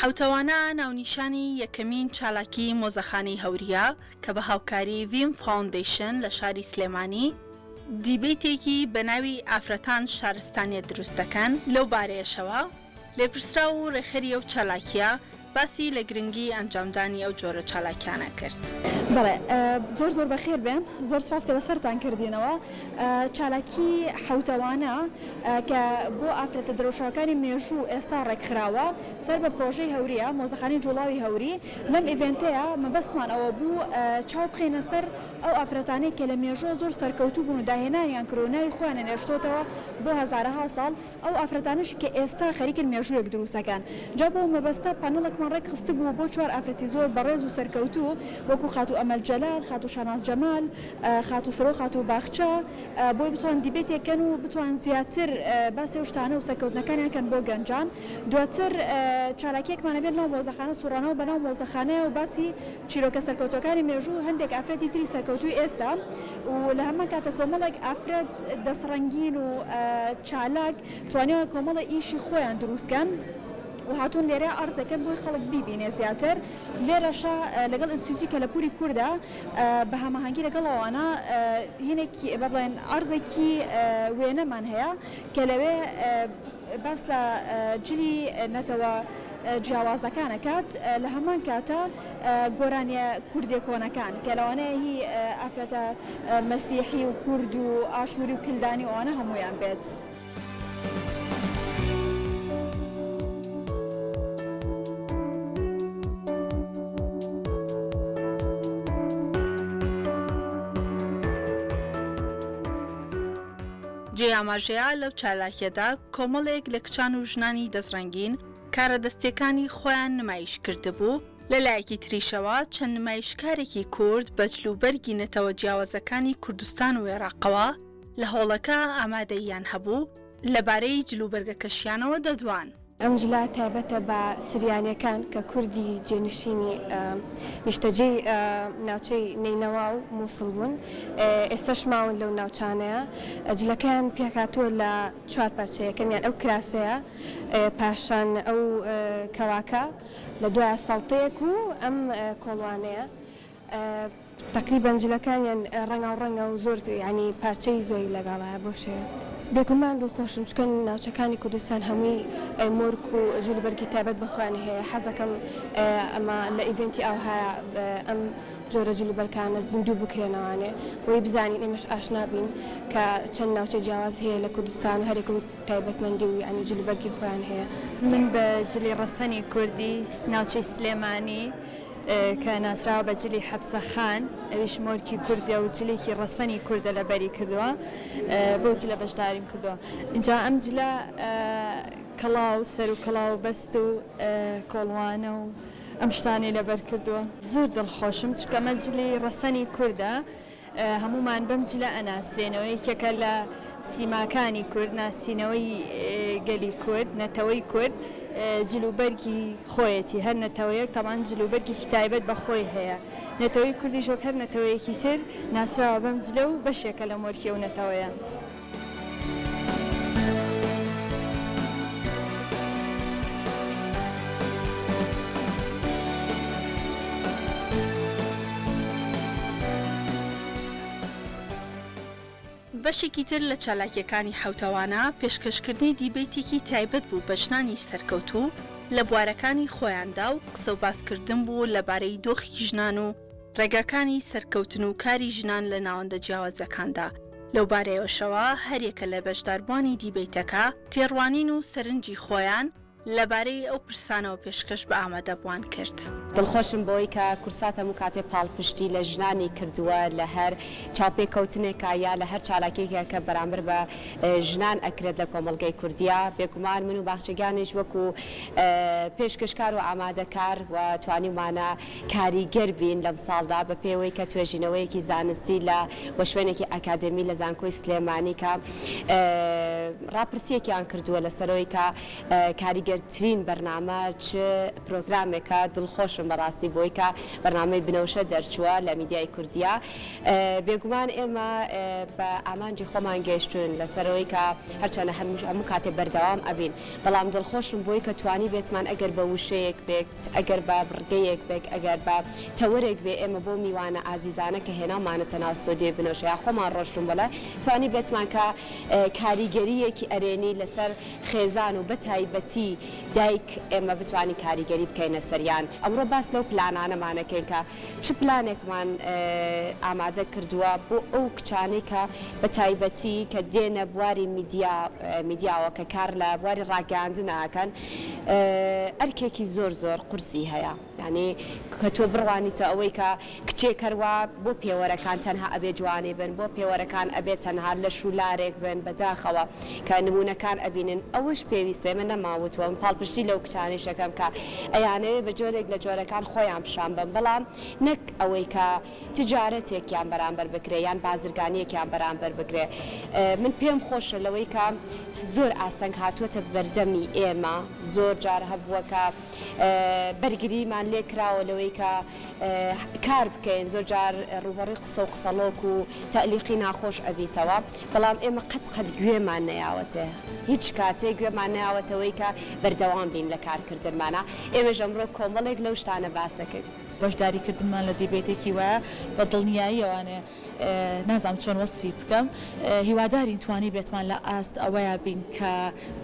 حەوتەوانە ناونیشانی یەکەمین چالاکی مۆزەخانەی هەورییە کە بە هاوکاری ڤیم فاوندەیشن لە شاری سلێمانی دیبەیتێکی بە ناوی ئافرەتان شارستانیەت دروست دەکەن، لەو بارەیەشەوە لێپرسراو و رێکخەری ئەو چالاکییە باسی لە گرنگی ئەنجامدانی ئەو جۆرە چالاکیانە کرد. بەڵێ زۆر زۆر بەخێر بێن زۆر سپاس کە بەسەرتان کردینەوە چالاکی حەوتەوانە کە بۆ ئافرەتە درەوشاوەکانی مێژوو ئێستا ڕێکخراوە سەر بە پرۆژەی هەوریە مۆزەخانەی جوڵاوی هەوری لەم ئیڤێنتەیە مەبەستمان ئەوە بوو چاو بخەینە سەر ئەو ئافرەتانەی کە لە مێژووە زۆر سەرکەوتوو بوون و داهێنانیان کرد و ناوی خۆیانیان هێشتۆتەوە بۆ هەزارەها ساڵ ئەو ئافرەتانەشی کە ئێستا خەریکن مێژوویەک دروست ئەکەن. جا بۆ ئەو مەبەستە پانێڵێکمان ڕێکخستبوو بۆ چوار ئافرەتی زۆر بەڕێز و سەرکەوتوو وەکو خاتوو ئەمەل جەلال، خاتوو شاناز جەمال، خاتوو سرۆ خاتوو باخچە بۆی بتوان دیبەیتێک کەن و بتوان زیاتر باسی ئەو شتانە و سەرکەوتنەکانیان کەن بۆ گەنجان. دواتر چالاکیەکمان ئەبێت لەناو مۆزەخانە سوڕانەوە بەناو مۆزەخانەیە و باسی چیرۆکە سەرکەوتووەکانی مێژوو و هەندێک ئافرەتی تری سەرکەوتووی ئێستا و لە هەمان کاتە کۆمەڵێک ئافرەت دەستڕەنگین و چالاک توانیویانە کۆمەڵێ ئیشی خۆیان دروست کەن و هاتوون لێرە عەرز دەکەن بۆی خەڵک بیبینێ زیاتر لێرەشا لەگەڵ ئینستیتوتی کەلەپوری کوردە بە هەماهەنگی لەگەڵ ئەوانە هینێکی بە بڵێن عەرزێکی وێنەمان هەیە کە لەوێ باس لە جلی نەتەوە جیاوازەکان ئەکات لە هەمان کاتا گۆرانیە کوردیە کۆنەکان کە لەوانەیە هی ئافرەتە مەسیحی و کورد و ئاشوری و کلدانی و ئەوانە هەموویان بێت. جێی ئاماژەیە لەو چالاکیەدا کۆمەڵێک لە کچان و ژنانی دەستڕەنگین کارە دەستیەکانی خۆیان نمایش کردبوو، لە لایەکی تریشەوە چەند نمایشکارێکی کورد بە جل و بەرگی نەتەوە جیاوازەکانی کوردستان و ئێراقەوە لە هۆڵەکە ئامادەییان هەبوو، لەبارەی جل و بەرگەکەشیانەوە دەدوان. ئەم جلە تایبەتە بە سریانیەکان کە کوردی جێنشینی نیشتەجێی ناوچەی نەینەوا و موسڵ بوون، ئێستاش ماون لەو ناوچانەیە. جلەکەیان پێکهاتووە لە چوار پارچە، یەکەمیان ئەو کراسەیە، پاشان ئەو کەواکە، لە دوایە سەڵتەیەک و ئەم کۆڵوانەیە. تەقریبەن جلەکانیان ڕەنگاو ڕەنگە و زۆر یانی پارچەی زۆری لەگەڵایە بەو شێوەیە. بێگومان دڵخۆشم چونکە ناوچەکانی کوردستان هەمووی مۆرک و جلوبەرگی تایبەت بە خۆیانی هەیە حەزەکەم ئەمە لە ئیڤێنتی ئاوهایا ئەم جۆرە جلوبەرگانە زیندوو بکرێنەوانێ بۆی بزانین ئێمەش ئاشنا بین کە چەند ناوچەی جیاواز هەیە لە کوردستان و هەرێکە و تایبەتمەندی و یانی جلوبەرگی خۆیان هەیە. من بە جلی ڕەسەنی کوردی ناوچەی سلێمانی کە ناسراوە بە جلی حەپسە خان ئەویش مۆرکی کوردە و جلێکی ڕەسەنی کوردە لە بەری کردووە بەو جلە بەشداریم کردووە ئینجا ئەم جلە کەڵاو سەر و کەڵاو بەست و کۆڵوانە و ئەم شتانەی لەبەر کردووە زۆر دڵخۆشم چونکە ئەمە جلی ڕەسەنی کوردە هەموومان بەم جلە ئەناسرێنەوە، یەکێکە لە سیماکانی کورد، ناسینەوەی گەلی کورد، نەتەوەی کورد جل و بەرگی خۆیەتی، هەر نەتەوەیەک تەبعەن جل و بەرگێکی تایبەت بە خۆی هەیە، نەتەوەی کوردیش وەک هەر نەتەوەیەکی تر ناسراوە بەم جلە و بەشێکە لە مۆرکی ئەو نەتەوەیە. بەشێکی تر لە چالاکییەکانی حەوتەوانە، پێشکەشکردنی دیبەیتێکی تایبەت بوو بە ژنانی سەرکەوتوو لە بوارەکانی خۆیاندا و قسەوباسکردن بوو لەبارەی دۆخی ژنان و ڕێگاکانی سەرکەوتن و کاری ژنان لە ناوەندە جیاوازەکاندا، لەوبارەیەوەشەوە هەریەکە لە بەشداربووانی دیبەیتەکە تێڕوانین و سەرنجی خۆیان لەبارەی ئەو پرسانەوە پێشکەش بە ئامادەبووان کرد. دڵخۆشم بەوەی کە کوردسات هەموو کاتێ پاڵپشتی لە ژنانی کردووە لە هەر چاوپێکەوتنێکا یا لە هەر چالاکیەکا کە بەرامبەر بە ژنان ئەکرێت لە کۆمەڵگەی کوردیا، بێگومان من و باخچە گیانیش وەکو پێشکەشکار و ئامادەکار و توانیومانە کاریگەر بین لەم ساڵدا بە پێوەی کە توێژینەوەیەکی زانستی لە و شوێنێکی ئەکادێمی لە زانکۆی سلێمانی کە ڕاپرسیەکیان کردووە لەسەرەوەی کە کاریگەری. کاریگەرترین بەرنامە چ پرۆگرامێکە دڵخۆشم بەڕاستی بۆی کە بەرنامەی بنەوشە دەرچووە لە میدیای کوردیا بێگومان ئێمە بە ئامانجی خۆمان گەیشتوون لەسەرەوەی کە هەرچەنە هەموو کاتێ بەردەوام ئەبین بەڵام دڵخۆشم بۆی کە توانی بێتمان ئەگەر بە وشەیەک بێت ئەگەر بە بڕگەیەک بێت ئەگەر بە تەوەرێک بێ ئێمە بۆ میوانە ئازیزانە کە هێناومانەتە ناو ستۆدیۆی بنەوشە یا خۆمان ڕۆشتوون بەڵێ توانی بێتمان کە کاریگەرییەکی ئەرێنی لەسەر خێزان و بەتایبەتی دایک ئێمە بتوانین کاریگەری بکەینە سەریان. ئەمڕۆ باس لەو پلانانەمان ئەکەین کە چ پلانێکمان ئامادە کردووە بۆ ئەو کچانەی کە بەتایبەتی کە دێنە بواری میدیا میدیاوە کە کار لە بواری ڕاگەیاندنا ئەکەن ئەرکێکی زۆر زۆر قورسی هەیە. یانی کە تۆ بڕوانیتە ئەوەی کە کچێک هەروا بۆ پێوەرەکان تەنها ئەبێ جوانی بن، بۆ پێوەرەکان ئەبێ تەنها لەش و لارێک بن، بەداخەوە کە نموونەکان ئەبینن ئەوەش پێویستە، ئێمە نەمان وتووە، من پاڵپشتی لەو کچانەیش ئەکەم کە ئەیانەوێ بە جۆرێک لە جۆرەکان خۆیان پیشان بەن، بەڵام نەک ئەوەی کە تجارەتێکیان بەرامبەر بکرێ یان بازرگانییەکیان بەرامبەر بکرێ. من پێم خۆشە لەوەی کە زۆر ئاستەنگ هاتووەتە بەردەمی ئێمە، زۆر جار هەبووە کە بەرگریمان لێ کراوە لەوەی کە کار بکەین، زۆر جار ڕووبەڕووی قسە و قسەڵۆک و تەعلیقی ناخۆش ئەبیتەوە، بەڵام ئێمە قەت قەت گوێمان نەیاوەتێ، هیچ کاتێ گوێمان نەیاوەتەوەی کە بەردەوام بین لە کارکردنمانا، ئێمەش ئەمڕۆ کۆمەڵێک لەو شتانە باس ئەکەین. بەشداریکردنمان لە دیبەیتێکی وایە بە دڵنیاییەوانێ نازانم چۆن وەسفی بکەم هیوادارین توانیبێتمان لە ئاست ئەوەیا بین کە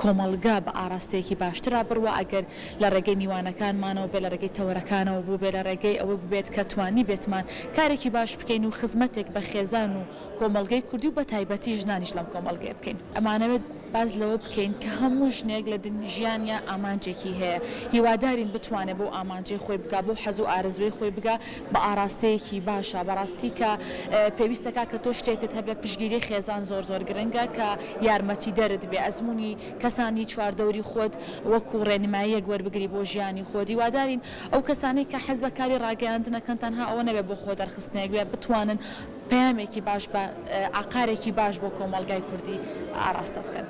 کۆمەڵگا بە ئاراستەیەکی باشترا بڕوا ئەگەر لە ڕێگەی میوانەکانمانەوە بێ لە ڕێگەی تەوەرەکانەوە بووبێ لە ڕێگەی ئەوە ببێت کە توانیبێتمان کارێکی باش بکەین و خزمەتێک بە خێزان و کۆمەڵگەی کوردی و بە تایبەتی ژنانیش لەم کۆمەڵگەیە بکەین. ئەمانەوێت باس لەوە بکەین کە هەموو ژنێک لە ژیانیا ئامانجێکی هەیە، هیوادارین بتوانێت بەو ئامانجەی خۆی بگا، بەو حەز و ئارەزووەی خۆی بگا بە ئاراستەیەکی باشە. بەڕاستی کە پێویستەکا کە تۆ شتێکت هەبێ پشتگیری خێزان زۆر زۆر گرنگە کە یارمەتیدەرت بێ، ئەزموونی کەسانی چواردەوری خۆت وەکوو ڕێنماییەک وەربگری بۆ ژیانی خۆت. هیوادارین ئەو کەسانەی کە حەز بە کاری ڕاگەیاندن ئەکەن تەنها ئەوە نەبێ بۆ خۆدەرخستنێک بێ، بتوانن پەیامێکی باش بە ئاقارێکی باش بۆ کۆمەڵگای کوردی ئاراستە بکەن.